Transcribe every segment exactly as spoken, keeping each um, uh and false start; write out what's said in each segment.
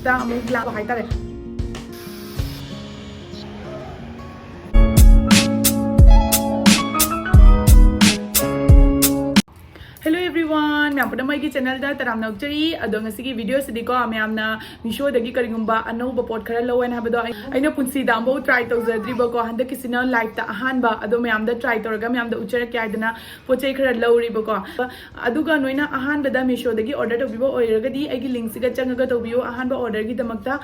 ꯇ ꯑꯃꯨꯛ ꯂꯥꯛꯄ ꯍꯥꯏꯇꯥꯔꯦ꯫ Hello everyone, ꯃꯌꯥꯝ ꯄꯨꯝꯅꯃꯛ ꯑꯩꯒꯤ channelꯗ ꯇꯔꯥꯝꯅ ꯑꯣꯛꯆꯔꯤ꯫ ꯑꯗꯣ ꯉꯁꯤꯒꯤ videoꯁꯤꯗꯤꯀꯣ, ꯃꯌꯥꯝꯅ Meeshoꯗꯒꯤ ꯀꯔꯤꯒꯨꯝꯕ ꯑꯅꯧꯕ ꯄꯣꯠ ꯈꯔ ꯂꯧ ꯍꯥꯏꯅ ꯍꯥꯏꯕꯗꯣ ꯑꯩ, ꯑꯩꯅ ꯄꯨꯟꯁꯤꯗ ꯑꯃꯐꯥꯎ try ꯇꯧꯖꯗ꯭ꯔꯤꯕꯀꯣ꯫ ꯍꯟꯗꯛꯀꯤꯁꯤꯅ lifeꯇ ꯑꯍꯥꯟꯕ, ꯑꯗꯣ ꯃꯌꯥꯝꯗ try ꯇꯧꯔꯒ ꯃꯌꯥꯝꯗ ꯎꯠꯆꯔꯛꯀꯦ ꯍꯥꯏꯗꯅ ꯄꯣꯠ ꯆꯩ ꯈꯔ ꯂꯧꯔꯤꯕꯀꯣ꯫ ꯑꯗꯨꯒ ꯅꯣꯏꯅ ꯑꯍꯥꯟꯕꯗ Meeshoꯗꯒꯤ order ꯇꯧꯕꯤꯕ ꯑꯣꯏꯔꯒꯗꯤ ꯑꯩꯒꯤ linkꯁꯤꯒ ꯆꯪꯉꯒ ꯇꯧꯕꯤꯌꯨ꯫ ꯑꯍꯥꯟꯕ orderꯒꯤꯗꯃꯛꯇ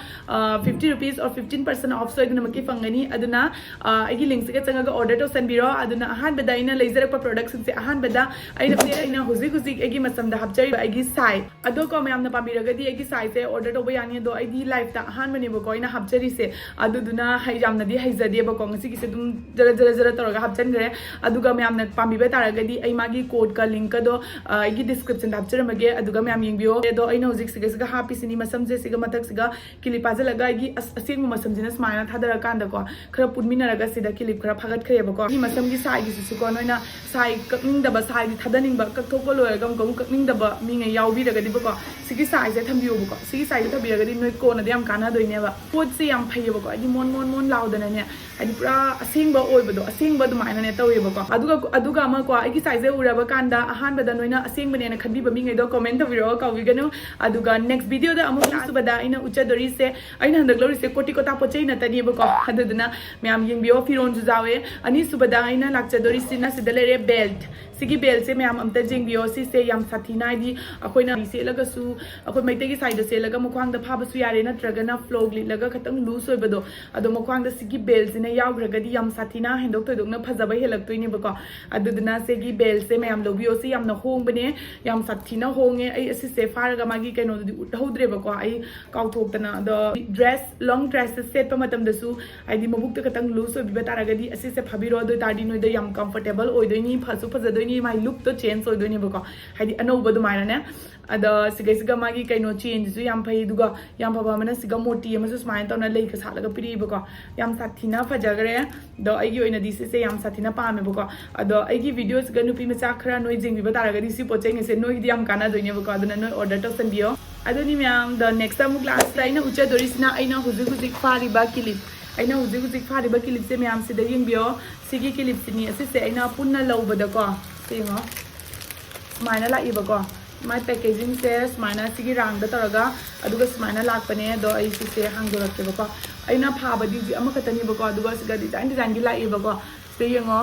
fifty rupees or fifteen percent off ꯁꯣꯏꯗꯅꯃꯛꯀꯤ ꯐꯪꯒꯅꯤ꯫ ꯑꯗꯨꯅ ꯑ, ꯑꯩꯒꯤ linkꯁꯤꯒ ꯆꯪꯉꯒ order ꯇꯧꯁꯟꯕꯤꯔꯣ꯫ ꯑꯗꯨꯅ ꯑꯍꯥꯟꯕꯗ ꯑꯩꯅ ꯂꯩꯖꯔꯛꯄ productꯁꯤꯡꯁꯦ, ꯑꯍꯥꯟꯕꯗ ꯑꯩꯅ, ꯑꯩꯅ ꯍꯧꯖꯤꯛ ꯍꯧꯖꯤꯛ ꯑꯩꯒꯤ ꯃꯁꯝꯗ ꯍꯥꯞꯆꯔꯤꯕ ꯑꯩꯒꯤ ꯁꯥꯏ꯫ ꯑꯗꯣ ꯀꯣ, ꯃꯌꯥꯝꯅ ꯄꯥꯝꯕꯤꯔꯒꯗꯤ ꯑꯩꯒꯤ ꯁꯥꯏꯁꯦ order ꯇꯧꯕ ꯌꯥꯅꯤ꯫ ꯑꯗꯣ ꯑꯩꯗꯤ lifeꯇ ꯑꯍꯥꯟꯕꯅꯦꯕꯀꯣ ꯑꯩꯅ ꯍꯥꯞꯆꯔꯤꯁꯦ, ꯑꯗꯨꯗꯨꯅ ꯍꯩ ꯌꯥꯝꯅꯗꯤ ꯍꯩꯖꯗꯦꯕꯀꯣ꯫ ꯉꯁꯤꯒꯤꯁꯦ ꯑꯗꯨꯝ ꯖꯔ ꯖꯔ ꯖꯔ ꯇꯧꯔꯒ ꯍꯥꯞꯆꯟꯈ꯭ꯔꯦ꯫ ꯑꯗꯨꯒ ꯃꯌꯥꯝꯅ ꯄꯥꯝꯕꯤꯕ ꯇꯥꯔꯒꯗꯤ ꯑꯩ ꯃꯥꯒꯤ codeꯀ linkꯀꯗꯣ, ꯑ, ꯑꯩꯒꯤ descriptionꯗ ꯍꯥꯞꯆꯔꯝꯃꯒꯦ꯫ ꯑꯗꯨꯒ ꯃꯌꯥꯝ ꯌꯦꯡꯕꯤꯌꯣ꯫ ꯑꯗꯣ ꯑꯩꯅ ꯍꯧꯖꯤꯛ ꯁꯤꯒ, ꯁꯤꯒ ꯍꯥꯞꯄꯤꯁꯤꯅꯤ, ꯃꯁꯝꯁꯦ ꯁꯤꯒ ꯃꯊꯛꯁꯤꯒ clip ꯐꯥꯖꯤꯜꯂꯒ ꯑꯩꯒꯤ ꯑꯁ-, ꯑꯁꯦꯡꯕ ꯃꯁꯝꯁꯤꯅ ꯁꯨꯃꯥꯏꯅ ꯊꯥꯗꯔꯀꯥꯟꯗꯀꯣ, ꯈꯔ ꯄꯨꯟꯃꯤꯟꯅꯔꯒ ꯁꯤꯗ clip ꯈꯔ ꯐꯥꯒꯠꯈ꯭ꯔꯦꯕꯀꯣ꯫ ꯑꯩꯒꯤ ꯃꯁꯝꯒꯤ ꯁꯥꯏꯒꯤꯁꯤꯁꯨꯀꯣ, ꯅꯣꯏꯅ ꯁꯥꯏ ꯀꯛꯅꯤꯡꯗꯕ, ꯁꯥꯏꯗꯤ ꯊꯥꯗꯅꯤꯡꯕ, ꯀꯛꯊꯣꯛꯄ ꯂꯣꯏꯔꯒ ꯑꯃꯨꯛ, ꯑꯃꯨꯛ ꯀꯛꯅꯤꯡꯗꯕ ꯃꯤꯉꯩ ꯌꯥꯎꯕꯤꯔꯒꯗꯤꯕꯀꯣ, ꯁꯤꯒꯤ ꯁꯥꯏꯁꯦ ꯊꯝꯕꯤꯌꯣꯕꯀꯣ꯫ ꯁꯤꯒꯤ ꯁꯥꯏꯁꯦ ꯊꯝꯕꯤꯔꯒꯗꯤ ꯅꯣꯏ ꯀꯣꯟꯅꯗꯤ ꯌꯥꯝ ꯀꯥꯟꯅꯗꯣꯏꯅꯦꯕ꯫ ꯄꯣꯠꯁꯦ ꯌꯥꯝ ꯐꯩꯌꯦꯕꯀꯣ, ꯍꯥꯏꯗꯤ ꯃꯣꯟ ꯃꯣꯟ ꯃꯣꯟ ꯂꯥꯎꯗꯅꯅꯦ, ꯍꯥꯏꯗꯤ ꯄꯨꯔꯥ ꯑꯁꯦꯡꯕ ꯑꯣꯏꯕꯗꯣ, ꯑꯁꯦꯡꯕ ꯑꯗꯨꯃꯥꯏꯅꯅꯦ ꯇꯧꯋꯦꯕꯀꯣ꯫ ꯑꯗꯨꯒ, ꯑꯗꯨꯒ ꯑꯃꯀꯣ, ꯑꯩꯒꯤ ꯁꯥꯏꯁꯦ ꯎꯔꯕ ꯀꯥꯟꯗ ꯑꯍꯥꯟꯕꯗ ꯅꯣꯏꯅ ꯑꯁꯦꯡꯕꯅꯦꯅ ꯈꯟꯕꯤꯕ ꯃꯤꯉꯩꯗꯣ comment ꯇꯧꯕꯤꯔꯛꯑꯣ, ꯀꯥꯎꯕꯤꯒꯅꯨ꯫ ꯑꯗꯨꯒ next videoꯗ ꯑꯃꯨꯛ ꯂꯥꯛꯁꯨꯕꯗ ꯑꯩꯅ ꯎꯠꯆꯗꯣꯔꯤꯁꯦ, ꯑꯩꯅ ꯍꯟꯗꯛ ꯂꯧꯔꯤꯁꯦ ꯀꯣꯇꯤ ꯀꯣꯇꯥ ꯄꯣꯠ ꯆꯩ ꯅꯠꯇꯅꯦꯕꯀꯣ꯫ ꯑꯗꯨꯗꯨꯅ ꯃꯌꯥꯝ ꯌꯦꯡꯕꯤꯌꯣ, ꯐꯤꯔꯣꯟꯁꯨ ꯌꯥꯎꯋꯦ꯫ ꯑꯅꯤꯁꯨꯕꯗ ꯑꯩꯅ ꯂꯥꯛꯆꯗꯣꯔꯤꯁꯤꯅ ꯁꯤꯗ ꯂꯩꯔꯦ, belt꯫ ꯁꯤꯒꯤ beltꯁꯦ ꯃꯌꯥꯝ ꯑꯝꯇ ꯌꯦꯡꯕꯤꯌꯣ꯫ ꯁꯤꯁꯦ ꯌꯥꯝ ꯁꯥꯊꯤꯅ, ꯍꯥꯏꯗꯤ ꯑꯩꯈꯣꯏꯅ ꯁꯦꯠꯂꯒꯁꯨ, ꯑꯩꯈꯣꯏ ꯃꯩꯇꯩꯒꯤ ꯁꯥꯏꯗ ꯁꯦꯠꯂꯒ ꯃꯈ꯭ꯋꯥꯡꯗ ꯐꯥꯕꯁꯨ ꯌꯥꯔꯦ, ꯅꯠꯇ꯭ꯔꯒꯅ frock ꯂꯤꯠꯂꯒ ꯈꯤꯇꯪ loose ꯑꯣꯏꯕꯗꯣ, ꯑꯗꯣ ꯃꯈ꯭ꯋꯥꯡꯗ ꯁꯤꯒꯤ beltꯁꯤꯅ ꯌꯥꯎꯈ꯭ꯔꯒꯗꯤ ꯌꯥꯝ ꯁꯥꯊꯤꯅ ꯍꯦꯟꯗꯣꯛ ꯊꯣꯏꯗꯣꯛꯅ ꯐꯖꯕ ꯍꯦꯜꯂꯛꯇꯣꯏꯅꯦꯕꯀꯣ꯫ ꯑꯗꯨꯗꯨꯅ ꯁꯤꯒꯤ beltꯁꯦ ꯃꯌꯥꯝ ꯂꯧꯕꯤꯌꯣ꯫ ꯁꯤ ꯌꯥꯝꯅ ꯍꯣꯡꯕꯅꯦ, ꯌꯥꯝ ꯁꯥꯊꯤꯅ ꯍꯣꯡꯉꯦ꯫ ꯑꯩ ꯑꯁꯤꯁꯦ ꯐꯥꯔꯒ ꯃꯥꯒꯤ ꯀꯩꯅꯣꯗꯨꯗꯤ ꯎꯠꯍꯧꯗ꯭ꯔꯦꯕꯀꯣ, ꯑꯩ ꯀꯥꯎꯊꯣꯛꯇꯅ꯫ ꯑꯗꯣ dress, long dressꯁꯦ ꯁꯦꯠꯄ ꯃꯇꯝꯗꯁꯨ ꯍꯥꯏꯗꯤ ꯃꯕꯨꯛꯇ ꯈꯤꯇꯪ loose ꯑꯣꯏꯕꯤꯕ ꯇꯥꯔꯒꯗꯤ ꯑꯁꯤꯁꯦ ꯐꯥꯕꯤꯔꯣ꯫ ꯑꯗꯨ ꯑꯣꯏ ꯇꯥꯔꯗꯤ ꯅꯣꯏꯗ ꯌꯥꯝ comfortable ꯑꯣꯏꯗꯣꯏꯅꯤ, ꯐꯁꯨ ꯐꯖꯗꯣꯏꯅꯤ, ꯃꯥꯏ lookꯇꯣ change ꯑꯣꯏꯗꯣꯏꯅꯦꯕꯀꯣ, ꯍꯥꯏꯗꯤ ꯑꯅꯧꯕ ꯑꯗꯨꯃꯥꯏꯅꯅꯦ꯫ ꯑꯗꯣ ꯁꯤꯒꯩꯁꯤꯒ ꯃꯥꯒꯤ ꯀꯩꯅꯣ chainꯁꯤꯁꯨ ꯌꯥꯝ ꯐꯩ, ꯑꯗꯨꯒ ꯌꯥꯝ ꯐꯕ ꯑꯃꯅ ꯁꯤꯒ ꯃꯣꯇꯤ ꯑꯃꯁꯨ ꯁꯨꯃꯥꯏꯅ ꯇꯧꯅ ꯂꯩꯒ ꯁꯥꯠꯂꯒ ꯄꯤꯔꯛꯏꯕꯀꯣ, ꯌꯥꯝ ꯁꯥꯊꯤꯅ ꯐꯖꯈ꯭ꯔꯦ꯫ ꯑꯗꯣ ꯑꯩꯒꯤ ꯑꯣꯏꯅꯗꯤ ꯁꯤꯁꯦ ꯌꯥꯝ ꯁꯥꯊꯤꯅ ꯄꯥꯝꯃꯦꯕꯀꯣ꯫ ꯑꯗꯣ ꯑꯩꯒꯤ videoꯁꯤꯒ ꯅꯨꯄꯤ ꯃꯆꯥ ꯈꯔ ꯅꯣꯏ ꯌꯦꯡꯕꯤꯕ ꯇꯥꯔꯒꯗꯤ ꯁꯤ ꯄꯣꯠ ꯆꯩꯉꯩꯁꯦ ꯅꯣꯏꯒꯤꯗꯤ ꯌꯥꯝ ꯀꯥꯟꯅꯗꯣꯏꯅꯦꯕꯀꯣ, ꯑꯗꯨꯅ ꯅꯣꯏ order ꯇꯧꯁꯟꯕꯤꯌꯣ꯫ ꯑꯗꯨꯅꯤ ꯃꯌꯥꯝ, the next ꯑꯃꯨꯛ ꯂꯥꯛꯁꯤꯗ ꯑꯩꯅ ꯎꯠꯆꯗꯣꯔꯤꯁꯤꯅ ꯑꯩꯅ ꯍꯧꯖꯤꯛ ꯍꯧꯖꯤꯛ ꯐꯥꯔꯤꯕ ꯀꯤꯂꯤꯞ꯫ ꯑꯩꯅ ꯍꯧꯖꯤꯛ ꯍꯧꯖꯤꯛ ꯐꯥꯔꯤꯕ ꯀꯤꯂꯤꯞꯁꯦ ꯃꯌꯥꯝ ꯁꯤꯗ ꯌꯦꯡꯕꯤꯌꯣ꯫ ꯁꯤꯒꯤ ꯀꯤꯂꯤꯞꯁꯤꯅꯤ, ꯑꯁꯤꯁꯦ ꯑꯩꯅ ꯄꯨꯟꯅ ꯂꯧꯕꯗꯀꯣ, ꯁꯤ ꯌꯦꯡꯉꯣ, ꯁꯨꯃꯥꯏꯅ ꯂꯥꯛꯏꯕꯀꯣ꯫ ꯃꯥꯏ packagingꯁꯦ ꯁꯨꯃꯥꯏꯅ ꯁꯤꯒꯤ ꯔꯥꯡꯗ ꯇꯧꯔꯒ, ꯑꯗꯨꯒ ꯁꯨꯃꯥꯏꯅ ꯂꯥꯛꯄꯅꯦ꯫ ꯑꯗꯣ ꯑꯩ ꯁꯤꯁꯦ ꯍꯥꯡꯗꯣꯔꯛꯀꯦꯕꯀꯣ꯫ ꯑꯩꯅ ꯐꯥꯕꯗꯤ ꯍꯧꯖꯤꯛ ꯑꯃꯈꯛꯇꯅꯦꯕꯀꯣ, ꯑꯗꯨꯒ ꯁꯤꯗ design designꯒꯤ ꯂꯥꯛꯏꯕꯀꯣ꯫ ꯁꯤꯗ ꯌꯦꯡꯉꯣ,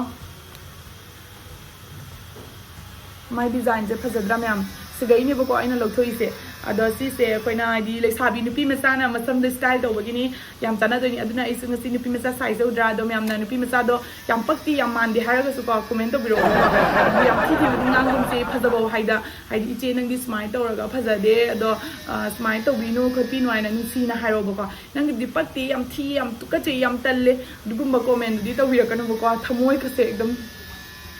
ꯃꯥꯏ designꯁꯦ ꯐꯖꯗ꯭ꯔꯥ ꯃꯌꯥꯝ? ꯁꯤꯗꯩꯅꯦꯕꯀꯣ ꯑꯩꯅ ꯂꯧꯊꯣꯛꯏꯁꯦ꯫ ꯑꯗꯣ ꯁꯤꯁꯦ ꯑꯩꯈꯣꯏꯅ ꯍꯥꯏꯗꯤ ꯂꯩꯁꯥꯕꯤ ꯅꯨꯄꯤ ꯃꯆꯥꯅ ꯃꯁꯝꯗ style ꯇꯧꯕꯒꯤꯅꯤ, ꯌꯥꯝ ꯆꯥꯟꯅꯗꯣꯏꯅꯤ꯫ ꯑꯗꯨꯅ ꯑꯩꯁꯨ ꯉꯁꯤ ꯅꯨꯄꯤ ꯃꯆꯥ ꯁꯥꯏꯖ ꯌꯧꯗ꯭ꯔꯥ? ꯑꯗꯣ ꯃꯌꯥꯝꯅ ꯅꯨꯄꯤ ꯃꯆꯥꯗꯣ ꯌꯥꯝ ꯄꯛꯇꯤ ꯌꯥꯝ ꯃꯥꯟꯗꯦ ꯍꯥꯏꯔꯒꯁꯨꯀꯣ, comment ꯇꯧꯕꯤꯔꯛꯑꯣꯕꯀꯣ꯫ ꯑꯗꯨ ꯌꯥꯝ ꯊꯤ ꯊꯤꯕꯗꯤ ꯉꯥꯡꯒꯨꯝꯁꯦ, ꯐꯖꯕꯧ ꯍꯥꯏꯗ, ꯍꯥꯏꯗꯤ, "ꯏꯆꯦ, ꯅꯪꯗꯤ ꯁꯨꯃꯥꯏꯅ ꯇꯧꯔꯒ ꯐꯖꯗꯦ, ꯑꯗꯣ, ꯑ, ꯁꯨꯃꯥꯏꯅ ꯇꯧꯕꯤꯅꯨ ꯈꯣꯠꯄꯤꯅꯨ" ꯍꯥꯏꯅ ꯅꯨꯡꯁꯤꯅ ꯍꯥꯏꯔꯛꯑꯣꯕꯀꯣ꯫ "ꯅꯪꯒꯤꯗꯤ ꯄꯛꯇꯦ, ꯌꯥꯝ ꯊꯤ, ꯌꯥꯝ ꯇꯨꯀꯠꯆꯩ, ꯌꯥꯝ ꯇꯜꯂꯦ", ꯑꯗꯨꯒꯨꯝꯕ commentꯗꯨꯗꯤ ꯇꯧꯕꯤꯔꯛꯀꯅꯨꯕꯀꯣ꯫ ꯊꯃꯣꯏꯒꯁꯦ ꯑꯗꯨꯝ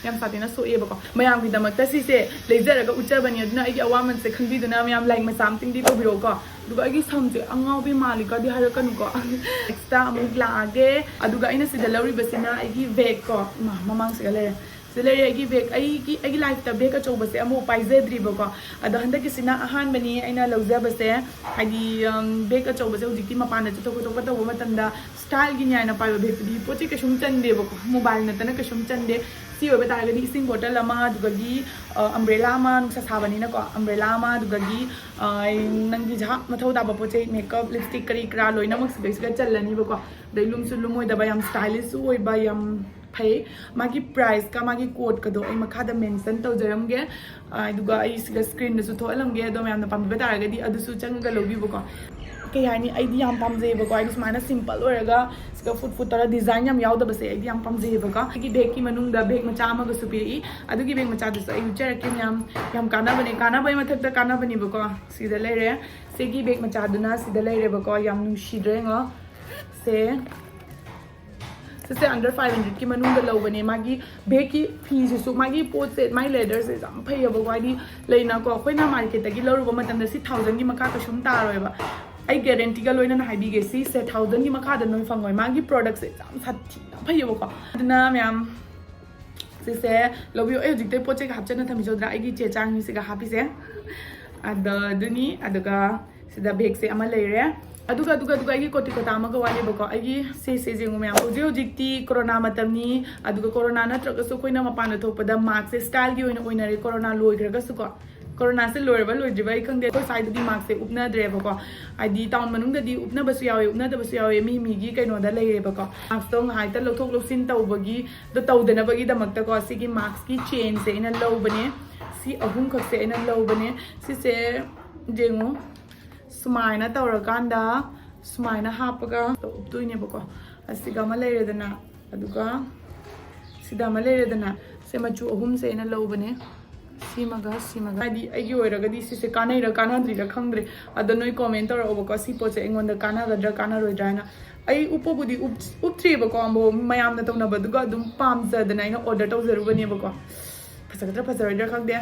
ꯌꯥꯝ ꯁꯥꯊꯤꯅ ꯁꯣꯛꯑꯦꯕꯀꯣ꯫ ꯃꯌꯥꯝꯒꯤꯗꯃꯛꯇ ꯁꯤꯁꯦ ꯂꯩꯖꯔꯒ ꯎꯠꯆꯕꯅꯤ꯫ ꯑꯗꯨꯅ ꯑꯩꯒꯤ ꯑꯋꯥꯃꯟꯁꯦ ꯈꯪꯕꯤꯗꯨꯅ ꯃꯌꯥꯝ like ꯃꯆꯥ ꯑꯝꯇꯪꯗꯤ ꯇꯧꯕꯤꯔꯛꯎꯀꯣ꯫ ꯑꯗꯨꯒ ꯑꯩꯒꯤ ꯁꯝꯁꯦ ꯑꯉꯥꯎꯕꯤ ꯃꯥꯜꯂꯤꯀꯗꯤ ꯍꯥꯏꯔꯛꯀꯅꯨꯀꯣ꯫ Nextꯇ ꯑꯃꯨꯛ ꯂꯥꯛꯑꯒꯦ꯫ ꯑꯗꯨꯒ ꯑꯩꯅ ꯁꯤꯗ ꯂꯧꯔꯤꯕꯁꯤꯅ ꯑꯩꯒꯤ bagꯀꯣ꯫ ꯏꯃꯥ, ꯃꯃꯥꯡꯁꯤꯒ ꯂꯩꯔꯦ꯫ ꯁꯤꯗ ꯂꯩꯔꯦ ꯑꯩꯒꯤ bag꯫ ꯑꯩꯒꯤ, ꯑꯩꯒꯤ lifeꯇ bag ꯑꯆꯧꯕꯁꯦ ꯑꯃꯨꯛ ꯄꯥꯏꯖꯗ꯭ꯔꯤꯕꯀꯣ꯫ ꯑꯗꯣ ꯍꯟꯗꯛꯀꯤꯁꯤꯅ ꯑꯍꯥꯟꯕꯅꯤ ꯑꯩꯅ ꯂꯧꯖꯕꯁꯦ꯫ ꯍꯥꯏꯗꯤ, ꯎꯝ, bag ꯑꯆꯧꯕꯁꯦ ꯍꯧꯖꯤꯛꯇꯤ ꯃꯄꯥꯟꯗ ꯆꯠꯊꯣꯛ ꯈꯣꯠꯇꯣꯛꯄ ꯇꯧꯕ ꯃꯇꯝꯗ styleꯒꯤꯅꯤ ꯍꯥꯏꯅ ꯄꯥꯏꯕ bagꯇꯨꯗꯤ ꯄꯣꯠ ꯆꯩ ꯀꯩꯁꯨꯝ ꯆꯟꯗꯦꯕꯀꯣ, mobile ꯅꯠꯇꯅ ꯀꯩꯁꯨꯝ ꯆꯟꯗꯦ꯫ ꯁꯤ ꯑꯣꯏꯕ ꯇꯥꯔꯒꯗꯤ ꯏꯁꯤꯡ bottle ꯑꯃ, ꯑꯗꯨꯗꯒꯤ, ꯑ, umbrella ꯑꯃ, ꯅꯨꯡꯁꯥ ꯁꯥꯕꯅꯤꯅꯀꯣ, umbrella ꯑꯃ, ꯑꯗꯨꯗꯒꯤ, ꯑ, ꯅꯪꯒꯤ ꯖꯍꯥ ꯃꯊꯧ ꯇꯥꯕ ꯄꯣꯠ ꯆꯩ, makeup, lipstick ꯀꯔꯤ ꯀꯔꯥ ꯂꯣꯏꯅꯃꯛ ꯁꯤꯗꯩꯁꯤꯗ ꯆꯜꯂꯅꯤꯕꯀꯣ꯫ ꯑꯗꯩ ꯂꯨꯝꯁꯨ ꯂꯨꯝꯃꯣꯏꯗꯕ, ꯌꯥꯝ stylishꯁꯨ ꯑꯣꯏꯕ, ꯌꯥꯝ ꯐꯩ꯫ ꯃꯥꯒꯤ priceꯀ ꯃꯥꯒꯤ codeꯀꯗꯣ ꯑꯩ ꯃꯈꯥꯗ mention ꯇꯧꯖꯔꯝꯒꯦ꯫ ꯑ, ꯑꯗꯨꯒ ꯑꯩ ꯁꯤꯗ screenꯗꯁꯨ ꯊꯣꯛꯍꯜꯂꯝꯒꯦ꯫ ꯑꯗꯣ ꯃꯌꯥꯝꯅ ꯄꯥꯝꯕꯤꯕ ꯇꯥꯔꯒꯗꯤ ꯑꯗꯨꯁꯨ ꯆꯪꯉꯒ ꯂꯧꯕꯤꯌꯨꯀꯣ꯫ ꯀꯩ ꯍꯥꯏꯅꯤ, ꯑꯩꯗꯤ ꯌꯥꯝ ꯄꯥꯝꯖꯩꯌꯦꯕꯀꯣ꯫ ꯑꯩꯗꯤ ꯁꯨꯃꯥꯏꯅ simple ꯑꯣꯏꯔꯒ ꯁꯤꯗ ꯐꯨꯠ ꯐꯨꯠ ꯇꯧꯔ design ꯌꯥꯝ ꯌꯥꯎꯗꯕꯁꯦ ꯑꯩꯗꯤ ꯌꯥꯝ ꯄꯥꯝꯖꯩꯌꯦꯕꯀꯣ꯫ ꯑꯩꯒꯤ bagꯀꯤ ꯃꯅꯨꯡꯗ bag ꯃꯆꯥ ꯑꯃꯒꯁꯨ ꯄꯤꯔꯛꯏ꯫ ꯑꯗꯨꯒꯤ bag ꯃꯆꯥꯗꯨꯁꯨ ꯑꯩ ꯎꯠꯆꯔꯛꯀꯦ ꯃꯌꯥꯝ꯫ ꯌꯥꯝ ꯀꯥꯟꯅꯕꯅꯦ, ꯀꯥꯟꯅꯕꯒꯤ ꯃꯊꯛꯇ ꯀꯥꯟꯅꯕꯅꯦꯕꯀꯣ꯫ ꯁꯤꯗ ꯂꯩꯔꯦ꯫ ꯁꯤꯒꯤ bag ꯃꯆꯥꯗꯨꯅ ꯁꯤꯗ ꯂꯩꯔꯦꯕꯀꯣ꯫ ꯌꯥꯝ ꯅꯨꯡꯁꯤꯗ꯭ꯔꯥ ꯌꯦꯡꯉꯣ꯫ ꯁꯦ꯫ ꯁꯤꯁꯦ under five hundredꯀꯤ ꯃꯅꯨꯡꯗ ꯂꯧꯕꯅꯦ꯫ ꯃꯥꯒꯤ bagꯀꯤ ꯐꯤꯁꯤꯁꯨ, ꯃꯥꯒꯤ ꯄꯣꯠꯁꯦ, ꯃꯥꯒꯤ leatherꯁꯦ ꯌꯥꯝ ꯐꯩꯌꯦꯕꯀꯣ꯫ ꯍꯥꯏꯗꯤ, ꯂꯩꯅꯀꯣ, ꯑꯩꯈꯣꯏꯅ marketꯇꯒꯤ ꯂꯧꯔꯨꯕ ꯃꯇꯝꯗ ꯁꯤ thousandꯒꯤ ꯃꯈꯥ ꯀꯩꯁꯨꯝ ꯇꯥꯔꯣꯏꯕ꯫ ꯑꯩ guaranteeꯒ ꯂꯣꯏꯅꯅ ꯍꯥꯏꯕꯤꯒꯦ, ꯁꯤꯁꯦ thousandꯒꯤ ꯃꯈꯥꯗ ꯅꯣꯏ ꯐꯪꯉꯣꯏ꯫ ꯃꯥꯒꯤ productꯁꯦ ꯌꯥꯝ ꯁꯥꯊꯤꯅ ꯐꯩꯌꯦꯕꯀꯣ꯫ ꯑꯗꯨꯅ ꯃꯌꯥꯝ ꯁꯤꯁꯦ ꯂꯧꯕꯤꯌꯨ꯫ ꯑꯩ ꯍꯧꯖꯤꯛꯇꯩ ꯄꯣꯠ ꯆꯩꯒ ꯍꯥꯞꯆꯟꯅ ꯊꯝꯃꯤꯁꯦ ꯎꯗ꯭ꯔꯥ? ꯑꯩꯒꯤ ꯆꯦ ꯆꯥꯡꯁꯤꯒ ꯍꯥꯞꯄꯤꯁꯦ꯫ ꯑꯗ ꯑꯗꯨꯅꯤ꯫ ꯑꯗꯨꯒ ꯁꯤꯗ ꯕꯦꯒꯁꯦ ꯑꯃ ꯂꯩꯔꯦ꯫ ꯑꯗꯨꯒ ꯑꯗꯨꯒ ꯑꯗꯨꯒ ꯑꯩꯒꯤ ꯀꯣꯇꯤ ꯀꯣꯇꯥ ꯑꯃꯒ ꯋꯥꯠꯂꯤꯕꯀꯣ꯫ ꯑꯩꯒꯤ ꯁꯦ ꯁꯦ ꯌꯦꯡꯉꯨ ꯃꯌꯥꯝ, ꯍꯧꯖꯤꯛ ꯍꯧꯖꯤꯛꯇꯤ ꯀꯣꯔꯣꯅꯥ ꯃꯇꯝꯅꯤ꯫ ꯑꯗꯨꯒ ꯀꯣꯔꯣꯅꯥ ꯅꯠꯇ꯭ꯔꯒꯁꯨ ꯑꯩꯈꯣꯏꯅ ꯃꯄꯥꯟꯗ ꯊꯣꯛꯄꯗ ꯃꯥꯛꯁꯁꯦ ꯁ꯭ꯇꯥꯏꯜꯒꯤ ꯑꯣꯏꯅ ꯑꯣꯏꯅꯔꯦ, ꯀꯣꯔꯣꯅꯥ ꯂꯣꯏꯈ꯭ꯔꯒꯁꯨꯀꯣ꯫ ꯀꯣꯔꯣꯅꯥꯁꯦ ꯂꯣꯏꯔꯕ ꯂꯣꯏꯗ꯭ꯔꯤꯕ ꯑꯩ ꯈꯪꯗꯦ꯫ ꯑꯩꯈꯣꯏ ꯁ꯭ꯋꯥꯏꯗꯗꯤ ꯃꯥꯛꯁꯁꯦ ꯎꯞꯅꯗ꯭ꯔꯦꯕꯀꯣ꯫ ꯍꯥꯏꯗꯤ ꯇꯥꯎꯟ ꯃꯅꯨꯡꯗꯗꯤ ꯎꯞꯅꯕꯁꯨ ꯌꯥꯎꯋꯦ, ꯎꯞꯅꯗꯕꯁꯨ ꯌꯥꯎꯋꯦ, ꯃꯤ ꯃꯤꯒꯤ ꯀꯩꯅꯣꯗ ꯂꯩꯔꯦꯕꯀꯣ꯫ ꯃꯥꯛꯁꯇꯣ ꯉꯥꯏꯍꯥꯛꯇ ꯂꯧꯊꯣꯛ ꯂꯧꯁꯤꯟ ꯇꯧꯕꯒꯤ ꯑꯗꯣ ꯇꯧꯗꯅꯕꯒꯤꯗꯃꯛꯇꯀꯣ ꯁꯤꯒꯤ ꯃꯥꯛꯁꯀꯤ ꯆꯦꯟꯁꯦ ꯑꯩꯅ ꯂꯧꯕꯅꯦ꯫ ꯁꯤ ꯑꯍꯨꯝꯈꯛꯁꯦ ꯑꯩꯅ ꯂꯧꯕꯅꯦ꯫ ꯁꯤꯁꯦ ꯌꯦꯡꯉꯨ, ꯁꯨꯃꯥꯏꯅ ꯇꯧꯔꯀꯥꯟꯗ ꯁꯨꯃꯥꯏꯅ ꯍꯥꯞꯄꯒ ꯎꯞꯇꯣꯏꯅꯦꯕꯀꯣ꯫ ꯑꯁꯤꯒ ꯑꯃ ꯂꯩꯔꯦꯗꯅ, ꯑꯗꯨꯒ ꯁꯤꯗ ꯑꯃ ꯂꯩꯔꯦꯗꯅ꯫ ꯁꯦ ꯃꯆꯨ ꯑꯍꯨꯝꯁꯦ ꯑꯩꯅ ꯂꯧꯕꯅꯦ, ꯁꯤꯃꯒ ꯁꯤꯃꯒ꯫ ꯍꯥꯏꯗꯤ ꯑꯩꯒꯤ ꯑꯣꯏꯔꯒꯗꯤ ꯁꯤꯁꯦ ꯀꯥꯟꯅꯩꯔꯥ ꯀꯥꯟꯅꯗ꯭ꯔꯤꯔꯥ ꯈꯪꯗ꯭ꯔꯦ꯫ ꯑꯗꯣ ꯅꯣꯏ ꯀꯣꯃꯦꯟ ꯇꯧꯔꯛꯑꯣꯕꯀꯣ, ꯁꯤ ꯄꯣꯠꯁꯦ ꯑꯩꯉꯣꯟꯗ ꯀꯥꯟꯅꯒꯗ꯭ꯔꯥ ꯀꯥꯟꯅꯔꯣꯏꯗ꯭ꯔꯥ ꯍꯥꯏꯅ꯫ ꯑꯩ ꯎꯞꯄꯕꯨꯗꯤ ꯎꯞ- ꯎꯞꯇ꯭ꯔꯤꯕꯀꯣ ꯑꯃꯨꯛ, ꯃꯌꯥꯝꯅ ꯇꯧꯅꯕꯗꯨꯒ ꯑꯗꯨꯝ ꯄꯥꯝꯖꯗꯅ ꯑꯩꯅ ꯑꯣꯔꯗꯔ ꯇꯧꯖꯔꯨꯕꯅꯦꯕꯀꯣ꯫ ꯐꯖꯒꯗ꯭ꯔꯥ ꯐꯖꯔꯣꯏꯗ꯭ꯔꯥ ꯈꯪꯗꯦ꯫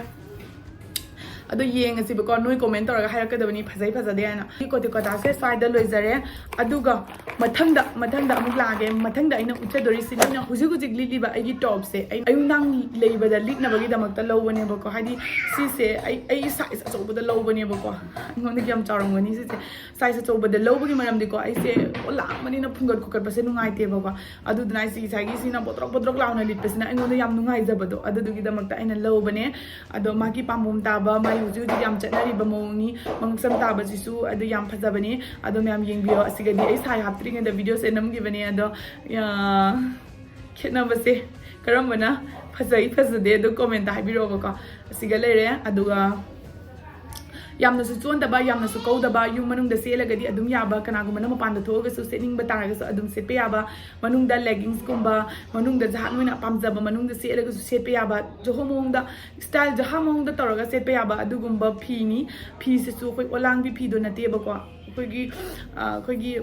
ꯑꯗꯣ ꯌꯦꯡꯉꯁꯤꯕꯀꯣ, ꯅꯣꯏ ꯀꯣꯃꯦꯟ ꯇꯧꯔꯒ ꯍꯥꯏꯔꯛꯀꯗꯕꯅꯤ ꯐꯖꯩ ꯐꯖꯗꯦ ꯍꯥꯏꯅ꯫ ꯁꯤ ꯀꯣꯇꯤ ꯀꯣꯇꯥꯁꯦ ꯁ꯭ꯋꯥꯏꯗ ꯂꯣꯏꯖꯔꯦ꯫ ꯑꯗꯨꯒ ꯃꯊꯪꯗ, ꯃꯊꯪꯗ ꯑꯃꯨꯛ ꯂꯥꯛꯑꯒꯦ꯫ ꯃꯊꯪꯗ ꯑꯩꯅ ꯎꯠꯆꯗꯣꯔꯤꯁꯤꯅ ꯑꯩꯅ ꯍꯧꯖꯤꯛ ꯍꯧꯖꯤꯛ ꯂꯤꯠꯂꯤꯕ ꯑꯩꯒꯤ ꯇꯣꯞꯁꯦ꯫ ꯑꯩ ꯑꯌꯨꯛ ꯅꯨꯡꯗꯥꯡ ꯂꯩꯕꯗ ꯂꯤꯠꯅꯕꯒꯤꯗꯃꯛꯇ ꯂꯧꯕꯅꯦꯕꯀꯣ꯫ ꯍꯥꯏꯗꯤ ꯁꯤꯁꯦ ꯑꯩ, ꯑꯩ ꯁꯥꯏꯖ ꯑꯆꯧꯕꯗ ꯂꯧꯕꯅꯦꯕꯀꯣ꯫ ꯑꯩꯉꯣꯟꯗꯒꯤ ꯌꯥꯝ ꯆꯥꯎꯔꯝꯒꯅꯤ ꯁꯤꯁꯦ꯫ ꯁꯥꯏꯖ ꯑꯆꯧꯕꯗ ꯂꯧꯕꯒꯤ ꯃꯔꯝꯗꯤꯀꯣ, ꯑꯩꯁꯦ ꯑꯣ ꯂꯥꯡꯕꯅꯤꯅ ꯐꯨꯡꯒꯠ ꯈꯣꯠꯀꯠꯄꯁꯦ ꯅꯨꯡꯉꯥꯏꯇꯦꯕꯀꯣ꯫ ꯑꯗꯨꯗꯨꯅ ꯑꯩꯁꯦ ꯉꯁꯥꯏꯒꯤ ꯁꯤꯅ ꯕꯣꯗ꯭ꯔꯣꯛ ꯕꯣꯗ꯭ꯔꯣꯛ ꯂꯥꯎꯅ ꯂꯤꯠꯄꯁꯤꯅ ꯑꯩꯉꯣꯟꯗ ꯌꯥꯝ ꯅꯨꯡꯉꯥꯏꯖꯕꯗꯣ, ꯑꯗꯨꯗꯨꯒꯤꯗꯃꯛꯇ ꯑꯩꯅ ꯂꯧꯕꯅꯦ꯫ ꯑꯗꯣ ꯃꯥꯒꯤ ꯄꯥꯝꯕꯣꯝ ꯇꯥꯕ, ꯃꯥꯒꯤ ꯍꯧꯖꯤꯛ ꯍꯧꯖꯤꯛ ꯌꯥꯝ ꯆꯠꯅꯔꯤꯕ ꯃꯑꯣꯡꯅꯤ꯫ ꯃꯉꯛꯁꯝ ꯇꯥꯕꯁꯤꯁꯨ ꯑꯗꯨ ꯌꯥꯝ ꯐꯖꯕꯅꯦ꯫ ꯑꯗꯣ ꯃꯌꯥꯝ ꯌꯦꯡꯕꯤꯌꯣ꯫ ꯑꯁꯤꯒꯗꯤ ꯑꯩ ꯁꯥꯏ ꯍꯥꯞꯇ꯭ꯔꯤꯉꯩꯗ ꯚꯤꯗꯤꯑꯣꯁꯦ ꯅꯝꯈꯤꯕꯅꯦ꯫ ꯑꯗꯣ, ꯌꯥ, ꯈꯦꯠꯅꯕꯁꯦ ꯀꯔꯝꯕꯅ ꯐꯖꯩ ꯐꯖꯗꯦ ꯑꯗꯨ ꯀꯣꯃꯦꯟꯇ ꯍꯥꯏꯕꯤꯔꯛꯑꯣꯕꯀꯣ꯫ ꯑꯁꯤꯒ ꯂꯩꯔꯦ꯫ ꯑꯗꯨꯒ ꯌꯥꯝꯅꯁꯨ ꯆꯣꯟꯗꯕ, ꯌꯥꯝꯅꯁꯨ ꯀꯧꯗꯕ, ꯌꯨꯝ ꯃꯅꯨꯡꯗ ꯁꯦꯠꯂꯒꯗꯤ ꯑꯗꯨꯝ ꯌꯥꯕ, ꯀꯅꯥꯒꯨꯝꯕꯅ ꯃꯄꯥꯟꯗ ꯊꯣꯛꯑꯒꯁꯨ ꯁꯦꯠꯅꯤꯡꯕ ꯇꯥꯔꯒꯁꯨ ꯑꯗꯨꯝ ꯁꯦꯠꯄ ꯌꯥꯕ, ꯃꯅꯨꯡꯗ ꯂꯦꯒꯤꯡꯁꯀꯨꯝꯕ, ꯃꯅꯨꯡꯗ ꯖꯍꯥꯠ ꯅꯣꯏꯅ ꯄꯥꯝꯖꯕ ꯃꯅꯨꯡꯗ ꯁꯦꯠꯂꯒꯁꯨ ꯁꯦꯠꯄ ꯌꯥꯕ, ꯖꯣꯍꯣ ꯃꯑꯣꯡꯗ, ꯁ꯭ꯇꯥꯏꯜ ꯖꯍꯥ ꯃꯑꯣꯡꯗ ꯇꯧꯔꯒ ꯁꯦꯠꯄ ꯌꯥꯕ ꯑꯗꯨꯒꯨꯝꯕ ꯐꯤꯅꯤ꯫ ꯐꯤꯁꯤꯁꯨ ꯑꯩꯈꯣꯏ ꯑꯣꯂꯥꯡꯕꯤ ꯐꯤꯗꯣ ꯅꯠꯇꯦꯕꯀꯣ, ꯑꯩꯈꯣꯏꯒꯤ, ꯑ, ꯑꯩꯈꯣꯏꯒꯤ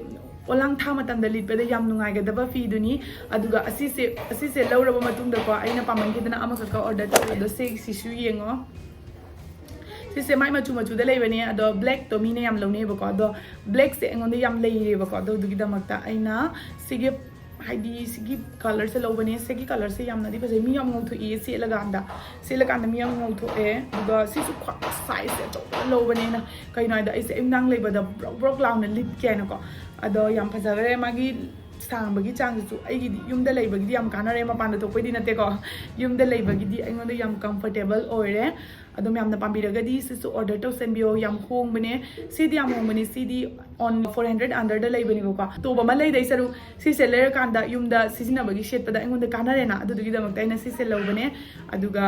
ꯑꯣꯂꯥꯡ ꯊꯥ ꯃꯇꯝꯗ ꯂꯤꯠꯄꯗ ꯌꯥꯝ ꯅꯨꯡꯉꯥꯏꯒꯗꯕ ꯐꯤꯗꯨꯅꯤ꯫ ꯑꯗꯨꯒ ꯑꯁꯤꯁꯦ, ꯑꯁꯤꯁꯦ ꯂꯧꯔꯕ ꯃꯇꯨꯡꯗꯀꯣ, ꯑꯩꯅ ꯄꯥꯝꯃꯟꯈꯤꯗꯅ ꯑꯃꯈꯛꯀ ꯑꯣꯔꯗꯔ ꯇꯧꯔꯦ꯫ ꯑꯗꯣ ꯁꯤꯁꯤꯁꯨ ꯌꯦꯡꯉꯣ꯫ ꯁꯤꯁꯦ ꯃꯥꯏ ꯃꯆꯨ ꯃꯆꯨꯗ ꯂꯩꯕꯅꯦ, ꯑꯗꯣ ꯕ꯭ꯂꯦꯛꯇꯣ ꯃꯤꯅ ꯌꯥꯝ ꯂꯧꯅꯩꯌꯦꯕꯀꯣ, ꯑꯗꯣ ꯕ꯭ꯂꯦꯛꯁꯦ ꯑꯩꯉꯣꯟꯗ ꯌꯥꯝ ꯂꯩꯔꯦꯕꯀꯣ꯫ ꯑꯗꯣ ꯑꯗꯨꯒꯤꯗꯃꯛꯇ ꯑꯩꯅ ꯁꯤꯒꯤ ꯍꯥꯏꯗꯤ ꯁꯤꯒꯤ ꯀꯂꯔꯁꯦ ꯂꯧꯕꯅꯦ꯫ ꯁꯤꯒꯤ ꯀꯂꯔꯁꯦ ꯌꯥꯝꯅꯗꯤ ꯐꯖꯩ, ꯃꯤ ꯌꯥꯝ ꯉꯧꯊꯣꯛꯏ ꯁꯦꯠꯂꯀꯥꯟꯗ꯫ ꯁꯦꯠꯂꯀꯥꯟꯗ ꯃꯤ ꯌꯥꯝ ꯉꯧꯊꯣꯛꯑꯦ꯫ ꯑꯗꯨꯒ ꯁꯤꯁꯨ ꯈ꯭ꯋꯥꯏ ꯁꯥꯏꯖꯁꯦ ꯑꯆꯧꯕ ꯂꯧꯕꯅꯦꯅ, ꯀꯩꯅꯣ ꯍꯥꯏꯗ ꯑꯩꯁꯦ ꯑꯌꯨꯛ ꯅꯨꯡꯗꯥꯡ ꯂꯩꯕꯗ ꯕ꯭ꯔꯣꯛ ꯕ꯭ꯔꯣꯛ ꯂꯥꯎꯅ ꯂꯤꯠꯀꯦ ꯍꯥꯏꯅꯀꯣ꯫ ꯑꯗꯣ ꯌꯥꯝ ꯐꯖꯈ꯭ꯔꯦ ꯃꯥꯒꯤ ꯁꯥꯡꯕꯒꯤ ꯆꯥꯡꯁꯤꯁꯨ꯫ ꯑꯩꯒꯤꯗꯤ ꯌꯨꯝꯗ ꯂꯩꯕꯒꯤꯗꯤ ꯌꯥꯝ ꯀꯥꯟꯅꯔꯦ, ꯃꯄꯥꯟꯗ ꯊꯣꯛꯄꯩꯗꯤ ꯅꯠꯇꯦꯀꯣ꯫ ꯌꯨꯝꯗ ꯂꯩꯕꯒꯤꯗꯤ ꯑꯩꯉꯣꯟꯗ ꯌꯥꯝ ꯀꯝꯐꯣꯔꯇꯦꯕꯜ ꯑꯣꯏꯔꯦ꯫ ꯑꯗꯨꯝ ꯌꯥꯝꯅ ꯄꯥꯝꯕꯤꯔꯒꯗꯤ ꯁꯤꯁꯨ ꯑꯣꯔꯗꯔ ꯇꯧꯁꯟꯕꯤꯌꯣ꯫ ꯌꯥꯝ ꯍꯣꯡꯕꯅꯦ, ꯁꯤꯗꯤ ꯌꯥꯝ ꯍꯣꯡꯕꯅꯦ꯫ ꯁꯤꯗꯤ ꯑꯣꯟ ꯐꯣꯔ ꯍꯟꯗ꯭ꯔꯦꯠ ꯑꯟꯗꯔꯗ ꯂꯩꯕꯅꯦꯕꯀꯣ꯫ ꯇꯣꯞ ꯑꯃ ꯂꯩꯗꯩ ꯁꯔꯨꯛ ꯁꯤꯁꯦ ꯂꯩꯔꯀꯥꯟꯗ ꯌꯨꯝꯗ ꯁꯤꯖꯤꯟꯅꯕꯒꯤ ꯁꯦꯠꯄꯗ ꯑꯩꯉꯣꯟꯗ ꯀꯥꯟꯅꯔꯦꯅ, ꯑꯗꯨꯗꯨꯒꯤꯗꯃꯛꯇ ꯑꯩꯅ ꯁꯤꯁꯦ ꯂꯧꯕꯅꯦ꯫ ꯑꯗꯨꯒ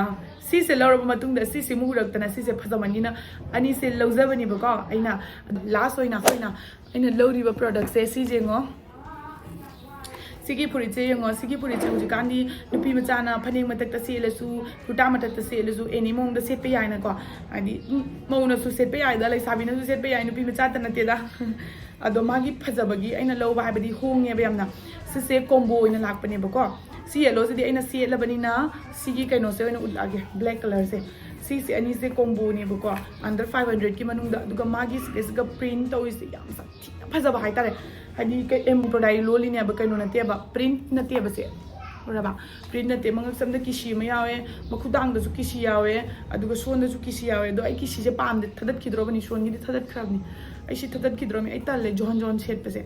ꯁꯤꯁꯦ ꯂꯧꯔꯕ ꯃꯇꯨꯡꯗ ꯁꯤꯁꯦ ꯑꯃꯨꯛ ꯎꯔꯛꯇꯅ ꯁꯤꯁꯦ ꯐꯖꯃꯟꯒꯤꯅ ꯑꯅꯤꯁꯦ ꯂꯧꯖꯕꯅꯦꯕꯀꯣ ꯑꯩꯅ꯫ ꯂꯥꯁ ꯑꯣꯏꯅ ꯑꯩꯈꯣꯏꯅ ꯑꯩꯅ ꯂꯧꯔꯤꯕ ꯄ꯭ꯔꯣꯗꯛꯁꯦ ꯁꯤꯁꯦ ꯌꯦꯡꯉꯣ꯫ ꯁꯤꯒꯤ ꯐꯨꯔꯤꯠꯁꯦ ꯌꯦꯡꯉꯣ꯫ ꯁꯤꯒꯤ ꯐꯨꯔꯤꯠꯁꯦ ꯍꯧꯖꯤꯛꯀꯥꯟꯗꯤ ꯅꯨꯄꯤ ꯃꯆꯥꯅ ꯐꯅꯦꯛ ꯃꯊꯛꯇ ꯁꯦꯠꯂꯁꯨ, ꯀꯨꯔꯇꯥ ꯃꯊꯛꯇ ꯁꯦꯠꯂꯁꯨ, ꯑꯦꯅꯤ ꯃꯑꯣꯡꯗ ꯁꯦꯠꯄ ꯌꯥꯏꯅꯀꯣ꯫ ꯍꯥꯏꯗꯤ ꯎꯝ, ꯃꯧꯅꯁꯨ ꯁꯦꯠꯄ ꯌꯥꯏꯗ, ꯂꯩꯁꯥꯕꯤꯅꯁꯨ ꯁꯦꯠꯄ ꯌꯥꯏ, ꯅꯨꯄꯤ ꯃꯆꯥꯇ ꯅꯠꯇꯦꯗ꯫ ꯑꯗꯣ ꯃꯥꯒꯤ ꯐꯖꯕꯒꯤ ꯑꯩꯅ ꯂꯧꯕ ꯍꯥꯏꯕꯗꯤ ꯍꯣꯡꯉꯦꯕ ꯌꯥꯝꯅ꯫ ꯁꯤꯁꯦ ꯀꯣꯝꯕꯣ ꯑꯣꯏꯅ ꯂꯥꯛꯄꯅꯦꯕꯀꯣ꯫ ꯁꯤ ꯌꯦꯜꯂꯣꯁꯤꯗꯤ ꯑꯩꯅ ꯁꯦꯠꯂꯕꯅꯤꯅ ꯁꯤꯒꯤ ꯀꯩꯅꯣꯁꯦ ꯑꯣꯏꯅ ꯎꯠꯂꯛꯑꯒꯦ, ꯕ꯭ꯂꯦꯛ ꯀꯂꯔꯁꯦ꯫ ꯁꯤꯁꯦ ꯑꯅꯤꯁꯦ ꯀꯣꯝꯕꯣꯅꯦꯕꯀꯣ, ꯑꯟꯗꯔ ꯐꯥꯏꯚ ꯍꯟꯗ꯭ꯔꯦꯠꯀꯤ ꯃꯅꯨꯡꯗ꯫ ꯑꯗꯨꯒ ꯃꯥꯒꯤ ꯁꯤꯗꯩꯁꯤꯒ ꯄ꯭ꯔꯤꯟ ꯇꯧꯔꯤꯁꯦ ꯌꯥꯝ ꯁꯥꯊꯤꯅ ꯐꯖꯕ ꯍꯥꯏꯇꯥꯔꯦ꯫ ꯍꯥꯏꯗꯤ ꯀꯩ ꯑꯦꯝꯕ꯭ꯔꯣꯏꯗꯔꯤ ꯂꯣꯜꯂꯤꯅꯦꯕ, ꯀꯩꯅꯣ ꯅꯠꯇꯦꯕ, ꯄ꯭ꯔꯤꯟ ꯅꯠꯇꯦꯕ ꯁꯦ꯫ ꯎꯔꯕ? ꯄ꯭ꯔꯤꯟ ꯅꯠꯇꯦ꯫ ꯃꯉꯛꯁꯝꯗ ꯀꯤꯁꯤ ꯑꯃ ꯌꯥꯎꯋꯦ, ꯃꯈꯨꯗꯥꯡꯗꯁꯨ ꯀꯤꯁꯤ ꯌꯥꯎꯋꯦ, ꯑꯗꯨꯒ ꯁꯣꯟꯗꯁꯨ ꯀꯤꯁꯤ ꯌꯥꯎꯋꯦ꯫ ꯑꯗꯣ ꯑꯩ ꯀꯤꯁꯤꯁꯦ ꯄꯥꯝꯗꯦ, ꯊꯗꯠꯈꯤꯗ꯭ꯔꯣꯕꯅꯤ, ꯁꯣꯟꯒꯤꯗꯤ ꯊꯗꯠꯈ꯭ꯔꯕꯅꯤ꯫ ꯑꯩ ꯁꯤ ꯊꯗꯠꯈꯤꯗ꯭ꯔꯣꯕꯅꯤ, ꯑꯩ ꯇꯜꯂꯦ ꯖꯣꯟ ꯖꯣꯟ ꯁꯦꯠꯄꯁꯦ꯫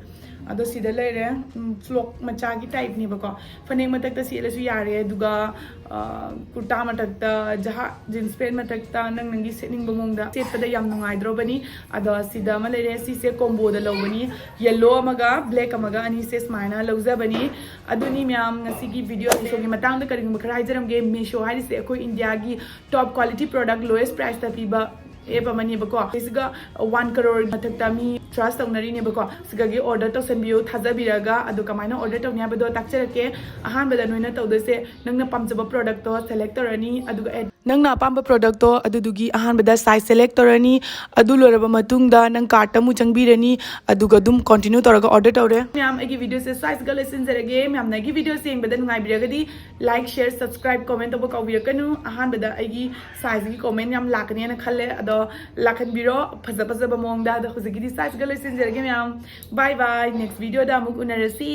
ꯑꯗꯣ ꯁꯤꯗ ꯂꯩꯔꯦ, ꯎꯝ, ꯐ꯭ꯂꯣꯛ ꯃꯆꯥꯒꯤ ꯇꯥꯏꯞꯅꯦꯕꯀꯣ꯫ ꯐꯅꯦꯛ ꯃꯊꯛꯇ ꯁꯦꯠꯂꯁꯨ ꯌꯥꯔꯦ, ꯑꯗꯨꯒ ꯑ, ꯀꯨꯔꯇꯥ ꯃꯊꯛꯇ, ꯖꯍꯥ-, ꯖꯤꯟꯁ ꯄꯦꯟ ꯃꯊꯛꯇ ꯅꯪ ꯅꯪꯒꯤ ꯁꯦꯠꯅꯤꯡꯕ ꯃꯑꯣꯡꯗ ꯁꯦꯠꯄꯗ ꯌꯥꯝ ꯅꯨꯡꯉꯥꯏꯗ꯭ꯔꯣꯕꯅꯤ꯫ ꯑꯗꯣ ꯁꯤꯗ ꯑꯃ ꯂꯩꯔꯦ, ꯁꯤꯁꯦ ꯀꯣꯝꯕꯣꯗ ꯂꯧꯕꯅꯤ, ꯌꯦꯜꯂꯣ ꯑꯃꯒ ꯕ꯭ꯂꯦꯛ ꯑꯃꯒ ꯑꯅꯤꯁꯦ ꯁꯨꯃꯥꯏꯅ ꯂꯧꯖꯕꯅꯤ꯫ ꯑꯗꯨꯅꯤ ꯃꯌꯥꯝ, ꯉꯁꯤꯒꯤ ꯚꯤꯗꯤꯑꯣ ꯃꯤꯁꯣꯒꯤ ꯃꯇꯥꯡꯗ ꯀꯔꯤꯒꯨꯝꯕ ꯈꯔ ꯍꯥꯏꯖꯔꯝꯒꯦ꯫ ꯃꯤꯁꯣ ꯍꯥꯏꯔꯤꯁꯦ ꯑꯩꯈꯣꯏ ꯏꯟꯗꯤꯌꯥꯒꯤ ꯇꯣꯞ ꯀ꯭ꯋꯥꯂꯤꯇꯤ ꯄ꯭ꯔꯣꯗꯛ ꯂꯣꯌꯦꯁ ꯄ꯭ꯔꯥꯏꯁꯇ ꯄꯤꯕ ꯑꯦꯞ ꯑꯃꯅꯦꯕꯀꯣ꯫ ꯁꯤꯒ ꯋꯥꯟ ꯀꯔꯣꯔ ꯃꯊꯛꯇ ꯃꯤ ꯇ꯭ꯔꯁ ꯇꯧꯅꯔꯤꯅꯦꯕꯀꯣ꯫ ꯁꯤꯗꯒꯤ ꯑꯣꯔꯗꯔ ꯇꯧꯁꯟꯕꯤꯌꯨ ꯊꯥꯖꯕꯤꯔꯒ꯫ ꯑꯗꯣ ꯀꯃꯥꯏꯅ ꯑꯣꯔꯗꯔ ꯇꯧꯅꯤ ꯍꯥꯏꯕꯗꯣ ꯇꯥꯛꯆꯔꯛꯀꯦ꯫ ꯑꯍꯥꯟꯕꯗ ꯅꯣꯏꯅ ꯇꯧꯗꯣꯏꯁꯦ, ꯅꯪꯅ ꯄꯥꯝꯖꯕ ꯄ꯭ꯔꯣꯗꯛꯇꯣ ꯁꯦꯂꯦꯛ ꯇꯧꯔꯅꯤ, ꯑꯗꯨꯒ ꯑꯦ-, ꯅꯪꯅ ꯑꯄꯥꯝꯕ ꯄ꯭ꯔꯣꯗꯛꯇꯣ ꯑꯗꯨꯗꯨꯒꯤ ꯑꯍꯥꯟꯕꯗ ꯁꯥꯏꯖ ꯁꯦꯂꯦꯛ ꯇꯧꯔꯅꯤ꯫ ꯑꯗꯨ ꯂꯣꯏꯔꯕ ꯃꯇꯨꯡꯗ ꯅꯪ ꯀꯥꯔꯠꯇ ꯑꯃꯨꯛ ꯆꯪꯕꯤꯔꯅꯤ, ꯑꯗꯨꯒ ꯑꯗꯨꯝ ꯀꯣꯟꯇꯤꯅ꯭ꯌꯨ ꯇꯧꯔꯒ ꯑꯣꯔꯗꯔ ꯇꯧꯔꯦ꯫ ꯃꯌꯥꯝ, ꯑꯩꯒꯤ ꯚꯤꯗꯤꯑꯣꯁꯦ ꯁ꯭ꯋꯥꯏꯁꯤꯒ ꯂꯣꯏꯁꯤꯟꯖꯔꯒꯦ꯫ ꯃꯌꯥꯝꯅ ꯑꯩꯒꯤ ꯚꯤꯗꯤꯑꯣꯁꯦ ꯌꯦꯡꯕꯗ ꯅꯨꯡꯉꯥꯏꯕꯤꯔꯒꯗꯤ ꯂꯥꯏꯛ, ꯁꯤꯌꯔ, ꯁꯕꯁꯀ꯭ꯔꯥꯏꯕ, ꯀꯣꯃꯦꯟ ꯇꯧꯕ ꯀꯥꯎꯕꯤꯔꯛꯀꯅꯨ꯫ ꯑꯍꯥꯟꯕꯗ ꯑꯩꯒꯤ ꯁꯥꯏꯖꯀꯤ ꯀꯣꯃꯦꯟ ꯌꯥꯝ ꯂꯥꯛꯀꯅꯦꯅ ꯈꯜꯂꯦ, ꯑꯗꯣ ꯂꯥꯛꯍꯟꯕꯤꯔꯣ ꯐꯖ ꯐꯖꯕ ꯃꯑꯣꯡꯗ꯫ ꯑꯗꯣ ꯍꯧꯖꯤꯛꯀꯤꯗꯤ ꯁ꯭ꯋꯥꯏꯁꯤꯒ ꯂꯣꯏꯁꯤꯟꯖꯔꯒꯦ ꯃꯌꯥꯝ꯫ ꯕꯥꯏ ꯕꯥꯏ, ꯅꯦꯛꯁ ꯚꯤꯗꯤꯑꯣꯗ ꯑꯃꯨꯛ ꯎꯅꯔꯁꯤ꯫